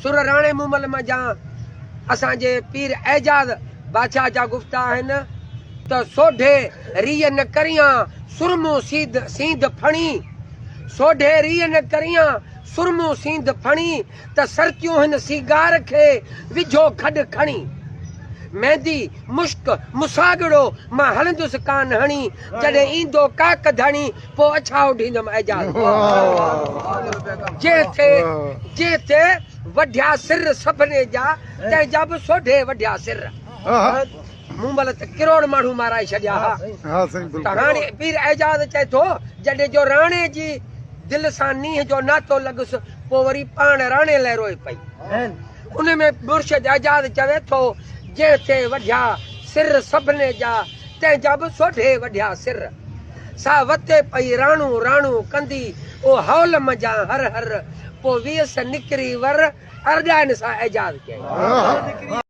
سر راڻي مومل منجهان اسان جي پير اعجاز بادشاهه جا گفتا آهن ته سوڍي ريء نه ڪريان سرمو سيڌ سينڌ ڦڻي، سوڍي ريء نه ڪريان سرمو سينڌ ڦڻي، ته سرتيون هن سينگار کي وجهو کڏ کڻي. ميندي، مشڪ، مساڳڙو مان هلندس ڪان هڻي، جڏهن ايندو ڪاڪ ڌڻي، پوء اڇا اوڍيندم اعجاز. جنهن تي جنهن تي وڍيا سر سڀني جا، تنهن جا به سوڍي وڍيا سر. مومل ته ڪروڙ ماڻهو مارائي ڇڏيا ها. ته هاڻي پير اعجاز چئي ٿو، جڏهن جو راڻي جي دل سان نينهن جو ناتو لڳس، پوء وري پاڻ راڻي لاء روئي پئي. ان ۾ مرشد اعجاز چوي ٿو، جنهن تي وڍيا سر سڀني جا، تنهن جا به سوڍي وڍيا سر. سا وتي پئي راڻو راڻو ڪندي، او هول منجهان هر هر، پوء ويس نڪري ور، ارڏائن سان اعجاز چئي.